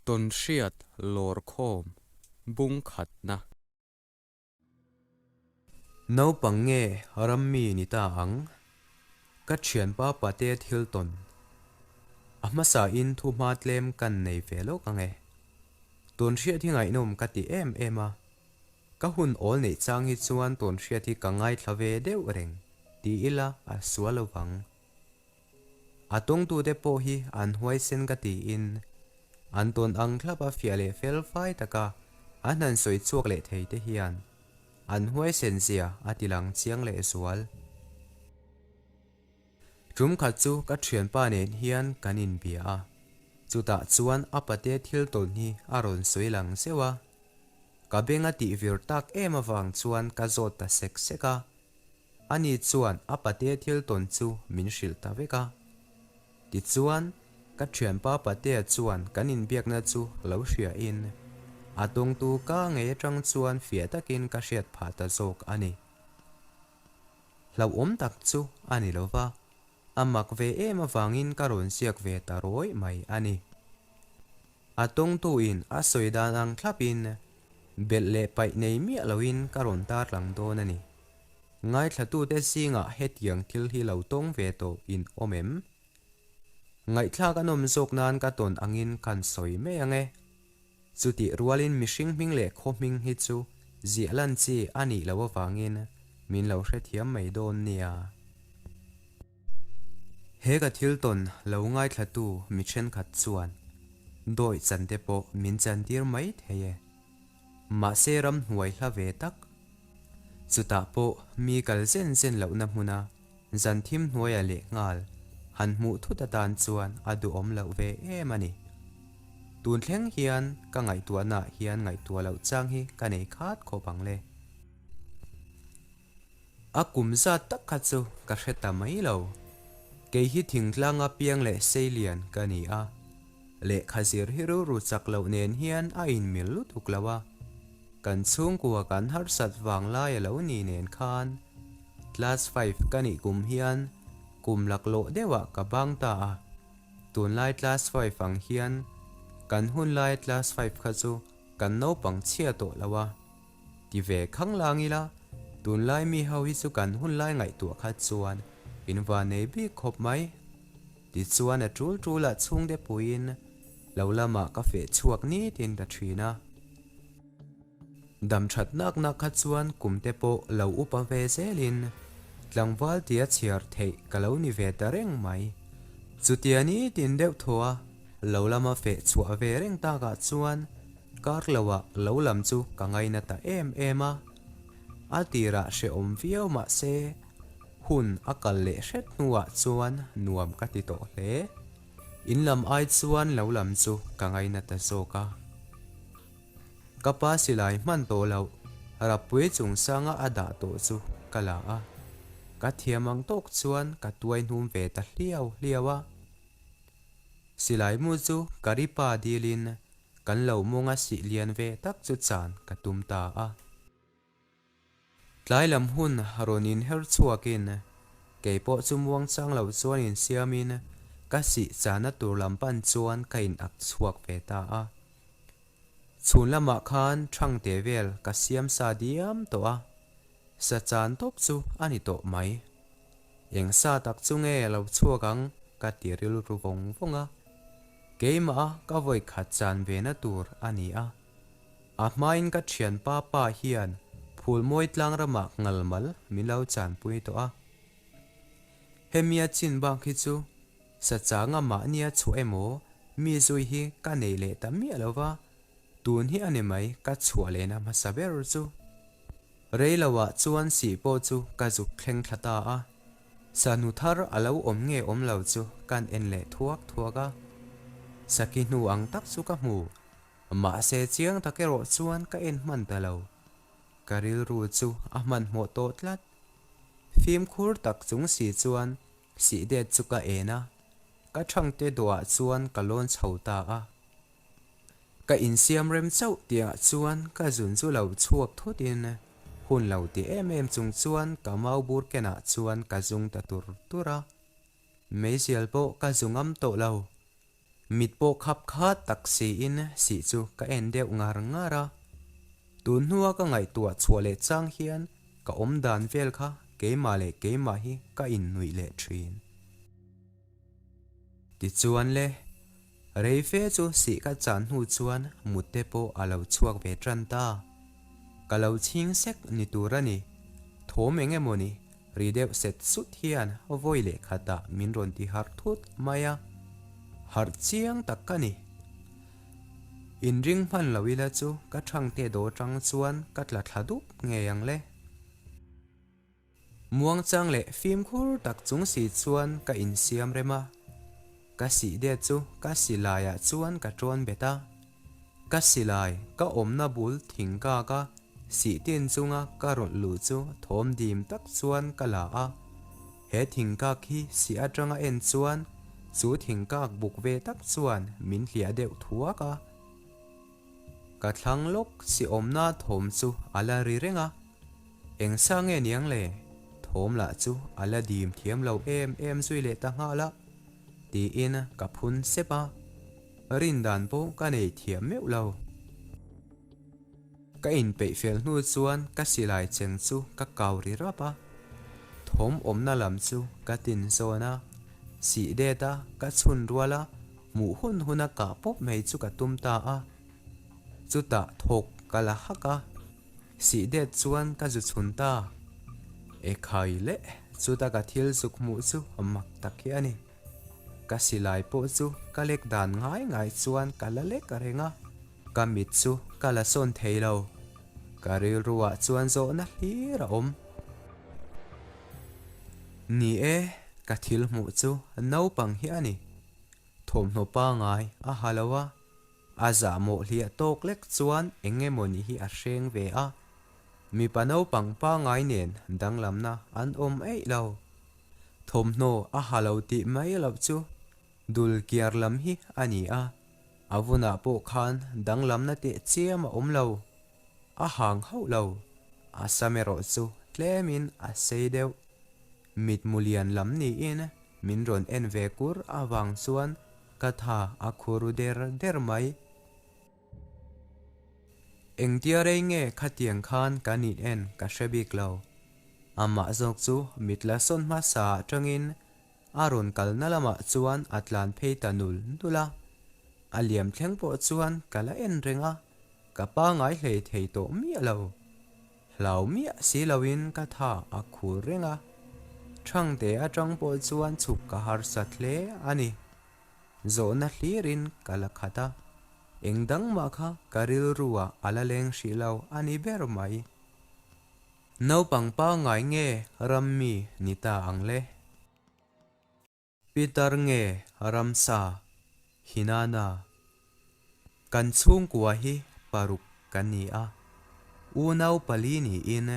Tawnhriat lawrkhawm bung khatna. Naupang nge ram mi ni ta ang? Ka thianpa pate thil tawn. A hmasa in thu hma tlem kan nei ve lawk ang e. Tawnhriat hi ngaihnawm ka ti em em a. Ka hun awl neih chang hi chuan tawnhriat hi ka ngaithla ve deuh reng ti ila a sual lovang. A tawngtute pawh hi an huaisen ka tiin an tawn ang thlap a fiah leh fel fai taka an han sawi chhuak leh thei te hian an huaisen zia a ti lang chiang leh zual. Tum khat chu ka thianpa nen hian kan inbia a, chutah chuan a pate thil tawn hi a rawn sawi lang zeuh a. Ka beng a tih vir tak em avang chuan ka zawt ta sek sek a. Ani chuan a pate thil tawn chu min hrilh ta vek a. Tichuan, ka thianpa patea chuan kan inbiakna chu lo hriain, a tawngtu ka ngei atang chuan fiah takin ka hriat phah ta zawk a ni. Hlauhawm tak chu a ni lo va, a mak ve em avangin ka rawn ziak ve ta rawih mai a ni. A tawngtuin a sawi dan ang thlapin belh leh paih nei miah loin ka rawn tarlang dawn a ni. Ngaithlatute zingah hetiang thil hi lo tawng ve tawh in awm em? Ngaihthlak a nawm zawk nan ka tawn angin kan sawi mai ang e. Chutih rualin mihring hming leh khaw hming hi chu ziah lan chi a nih loh avangin min lo hrethiam mai dawn nia. He ka thil tawn lo ngaithlatu mi thenkhat chuan dawi chan te pawh min chantir mai thei e. Mahse ramhnuai hla ve tak. Chutah pawh mi kal zen zen lohna hmuna zan thim hnuaia leh nghal han hmuh thut atan chuan a duhawm loh ve em a ni. Tun thleng hian ka ngaihtuahnaah hian ngaihtuah loh chang hi ka nei khat khawp ang le. A kum zat tak kha chu ka hre ta mai lo. Kei hi thingtlanga piang leh seilian ka ni a, lehkha zir hi rilru chak loh nen hian a inmil lutuk lo a, kan chhungkua kan harsat vang lai a lo ni nen khan class five ka nih kum hian kum laklawh deuhah ka bang ta a, tunlai class five ang hian kan hunlai class five kha chu kan naupang chhia tawh lo a. Ti ve khang lang ila, tunlai mi ho hi chu kan hun lai ngaihtuah khat chuan in va nei bik khawp mai. Tichuan a tul tulah chhungte puiin lo lamah ka feh chhuak nitin ta thin a. Dam that nak nak kha chuan kum te pawh lo upa ve zelin tlangval tia chhiar theih ka lo ni ve ta reng mai. Chutia nitin deuh thaw a lo lama feh chhuah ve reng takah chuan Kar loah lo lam chu ka ngaina ta em em a, a tirah hrehawm viau mah se hun a kal leh hret hnuah chuan nuam ka ti tawh hle. In lam ai chuan lo lam chu ka ngaina ta zawk a. Ka pa silai hman tawh loh Rappui chungsanga a dah tawh chu ka la a, ka thiam ang tawk chuan ka tuai hnum ve ta hliau hliau a. Silai mu chu ka ri pa dilin Kan lo mawnga sih lian ve tak chu chan ka tum ta a. Tlai lam hun rawn inher chhuakin kei pawh chu muang chang lo chuan insiamin ka sih chana tur lam pan chuan ka in ak chhuak ve ta a. Chhun lamah khan thangte vel ka siam sa diam tawh a, sa chan tawp chu a ni tawh mai. Eng sa tak chu nge lo chhuak ang ka ti rilru vawng vawng a. Keimah a ka vawi khat chan ve na tur a ni a. A hmain ka thianpa pa hian Phulmawi tlang ramah ngalmal min lo chanpui tawh a. Hemia chin bak hi chu sachanga mahnia chhuah emaw mi zui hi ka nei leh ta miah lo va, tun hi a ni mai ka chhuah lehna hmasa ber chu. Rei loah chuan sih pawh chu ka zuk thleng thla ta a. Sahnu thar a lo awm nge awm lo chu kan en leh thuak thuak a. Saki hnu ang tak chu ka hmu. Mahse chiang tak erawh chuan ka en hman ta lo. Ka rilru chu a hmanhmawh tawh tlat. Fimkhur tak chung si chuan sih det chu ka en a. Ka thangte dawhah chuan ka lawn chho ta a. Ka insiam rem chauh tihah chuan ka zun chu lo chhuak thutin hun lo ti em em chung chuan ka mau bur kenah chuan ka zung ta tur tur a. Meizial pawh ka zu ngam tawh lo. Mit pawh khap khat tak siin sih chu ka en deuh ngar ngar a. Tun hnua ka ngaihtuah chhuah leh chang hian ka awm dan vel kha keimah leh keimah hi ka innuih leh thin. Tichuan le, rei fe chu sih ka chan hnu chuan mut te pawh a lo chhuak ve tan ta. Ka lo chhing sek ni tur a ni. Thawm eng emaw ni, ri deuh set sut hian vawi leh khatah min rawn ti harh thut mai a. Harh chiang tak ka ni. Inring hman lo ila chu ka thangte daw tang chuan ka tla thla dup ngei ang le. Muangchang leh fimkhur tak chung si chuan ka insiam rem a, ka sih det chu ka silaiah chuan ka ṭawn bet a. Ka silai ka awmna bul thing kak a, sih tin chunga ka rawlh luh chu thawm dim tak chuan ka la a. He thing kak hi sih aṭanga en chuan chu thing kak buk ve tak chuan min hliah deuh thuak a. Ka thlang lawk si awmna thawm chu a la ri reng a, eng sa nge niang le? Thawm lah chu a la dim thiam lo em em zui leh ta nghal a, tiin ka phun sep a, rin dan pawh ka nei thiam meuh lo. Ka inpeih fel hnu chuan ka silai cheng chu ka kau ri rap a, thawm awmna lam chu ka tin zawn a, sih det a ka chhun rual a, Hmuh hun huna kah pawp mai chu ka tum ta a, chutah thawk ka la hak a, sih det chuan ka zu chhun ta. Ekhai leh chuta ka thil zuk hmuh chu mak tak hi a ni. Ka silai pawh chu ka lek dan ngai ngai chuan ka la lek reng a, ka mit chu ka la sawn thei lo. Ka rilruah chuan zawhna hlir a awm. Ni e, ka thil hmuh chu naupang hi a ni. Thawmhnaw pangai a ha lo a, a zahmawh hliah tawk lek chuan eng emawni hi a hreng ve a, mipa naupang pangai nen danglamna an awm eih lo. Thawmhnaw a ha lo tih mai loh chu dul kiar lam hi a ni a, a vunah pawh khan danglamna teh chiam a awm lo. A hang hauh lo, a sam erawh chu tlemin a sei deuh. Mitmu lian lam niin min rawn en ve kur avang chuan ka tha a khur der der mai. Engtia rei nge khatiang khan kan in en ka hre bik lo. Amah zawk chu mit la sawn hmasa atangin a rawn kalna lamah chuan a tlan phei ta nul nul a. A liam thleng pawh chuan ka la en reng a, ka pangai hlei thei tawh miah lo. Hlau miah si loin ka tha a khur reng a, Thangte atang pawh chuan chhuk ka harsat hle a ni. Zawhna hlirin ka la khat a, eng dang mah kha ka rilruah a la leng hrih lo a ni ber mai. Naupang pangngai nge ram mi ni ta ang le? Pitar nge ramsa Hinana? Kan chhungkua hi paruk kan ni a, unau pali niin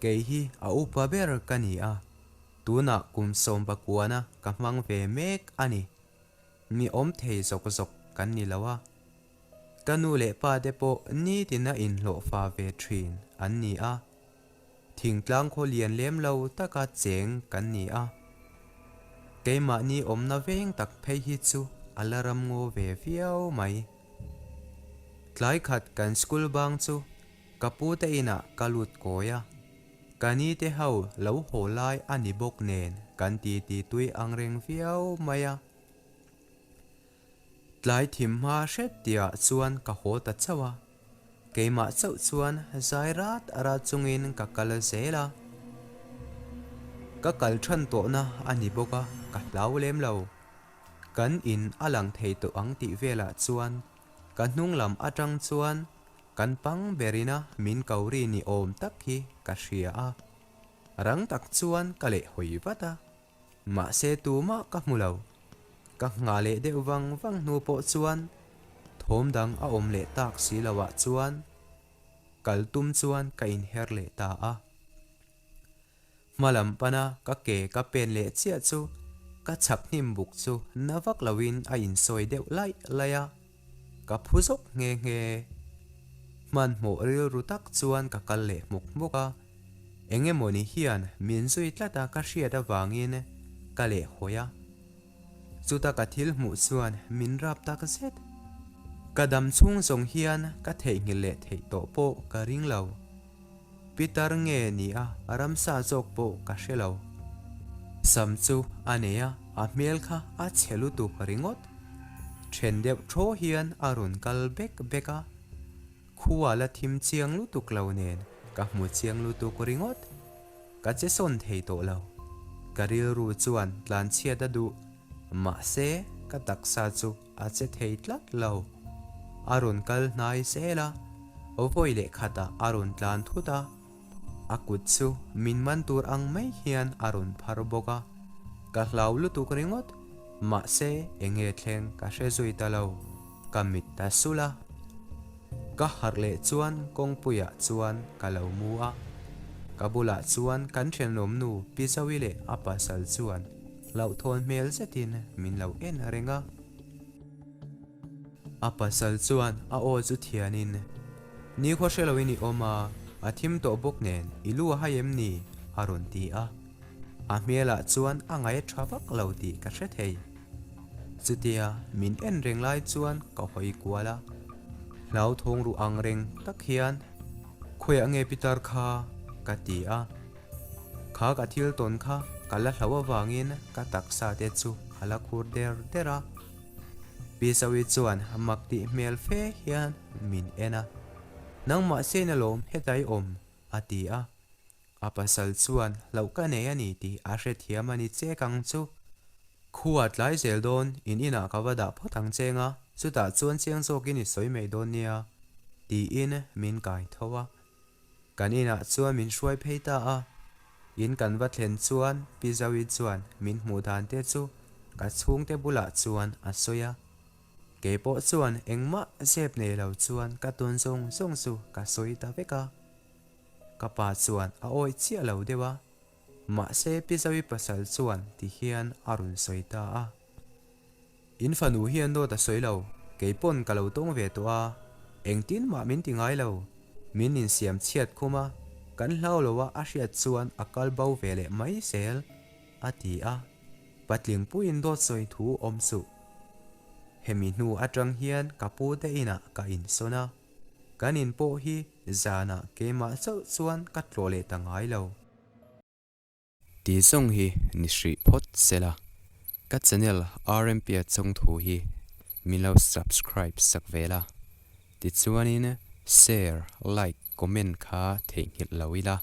kei hi a upa ber ka ni a, tunah kum sawmpakuana ka hmang ve mek a ni. Mi awm thei zawk zawk kan ni lo a, ka nu leh pa te pawh nitina inhlawhfa ve thin an ni a. Thingtlang khaw lian lem lo taka cheng kan ni a, keimahni awmna veng tak phei hi chu a la ram ngaw ve viau mai. Tlai khat kan school bang chu ka pu te inah ka lut kawi a, ka ni te ho lo haw lai a ni bawk nen kan titi tui ang reng viau mai a. Tlai thim hma hret tihah chuan ka haw ta chauh a, keimah chauh chuan zai rat rat chungin ka kal zel a. Ka kal than tawhna a ni bawk a, ka hlau lem lo. Kan in a lang thei tawh ang tih velah chuan ka hnung lam atang chuan kan pang berina min ko ri ni awm tak hi ka hria a. Rang tak chuan ka lehhawi vat a. Mahse tumah ka hmu lo. Ka nghah leh deuh vang vang hnu pawh chuan thawm dang a awm leh tak si lo ah chuan kal tum chuan ka inher leh ta a. Hma lam pana ka ke ka pen leh chiah chu ka chhak hnim buk chu na vak lo in a insawi deuh laih laih a, ka phu zawk nghe nghe. Hmanhmawh rilru tak chuan ka kal leh hmuk hmuk a. Eng emawni hian min zui tlat a ka hriat avangin ka leh hawi a. Chuta ka thil hmuh chuan min rap tak zet. Ka dam chhung zawng hian ka theihnghilh leh theih tawh pawh ka ring lo. Pitar nge ni a ramsa zawk pawh ka hre lo. Sam chu a nei a, a hmel kha a chhe lutuk ringawt. Then deuh thaw hian a rawn kal bek bek a. Khua la thim chiang lutuk lo nen ka hmu chiang lutuk ringawt. Ka che sawn thei tawh lo. Ka rilru chuan tlanchhiat a duh. Mahse, ka taksa chu a che thei tlat lo. A rawn kal hnai zel a, vawi leh khatah a rawn tlan thut a. A kut chu min man tur ang mai hian a rawn phar bawk a. Ka hlau lutuk ringawt. Mahse, enge thleng ka hre zui ta lo. Ka mit ta sul a. Ka harh leh chuan kawngpuiah chuan ka lo mu a. Ka bulah chuan kan thenawmnu Pi Zoe leh a pasal chuan hlauhthawn hmel zetin min lo en reng a. A pasal chuan a aw chu thianin, Nikhua hre loin i awm a, a thim tawh bawk nen i lu a hai em ni? a rawn ti a. A hmelah chuan a ngaih a tha vak lo tih ka hre thei. Chutia min en reng lai chuan ka hawi kual a, hlauthawng ruh ang reng tak hian, Khawiah nge Pitar kha? ka ti a. Kha ka thil tawn kha ka la hlau avangin ka taksa te chu a la khur der der a. Pi Sawi chuan mak tih hmel fe hian min en a, Nangmah sen alawm hetai awm, a ti a. A pasal chuan hlauh ka nei a ni tih a hrethiam a ni chek ang chu. Khua tlai zel dawn, in inah ka va dah phawt ang cheng a, chutah chuan chiang zawkin i sawi mai dawn nia, tiin min kai tho a. Kan inah chuan min hruai phei ta a. In kan va thlen chuan Pi Zoe chuan min hmuh dan te chu ka chhungte bulah chuan a sawi a. Kei pawh chuan engmah zep nei lo chuan ka tawn zawng zawng chu ka sawi ta vek a. Ka pa chuan a awih chiah lo deuh a, mahse Pi Zoe pasal chuan ti hian a rawn sawi ta a. In fanu hian dawt a sawi lo, kei pawn ka lo tawng ve tawh a, engtin mah min ti ngai lo, min insiam chhiat khum a, kan hlau lo a a hriat chuan a kal bo ve leh mai zel, a ti a, patling puiin dawt sawi thu awm suh. Hemi hnu atang hian ka pu te inah ka insawn a. Kan in pawh hi zanah keimah chauh chuan ka tlawh leh ta ngai lo. Tih zawng hi ni hrih phawt sela, ka channel RMP-a chawngthu hi min lo subscribe sak ve la, tichuanin share, like, comment kha theihnghilh lo ila,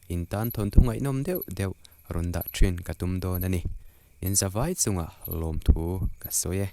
in tan thawnthu ngaihnawm deuh deuh rawn dah thin ka tum dawn a ni. Inzavai chungah lawmthu ka sawi e.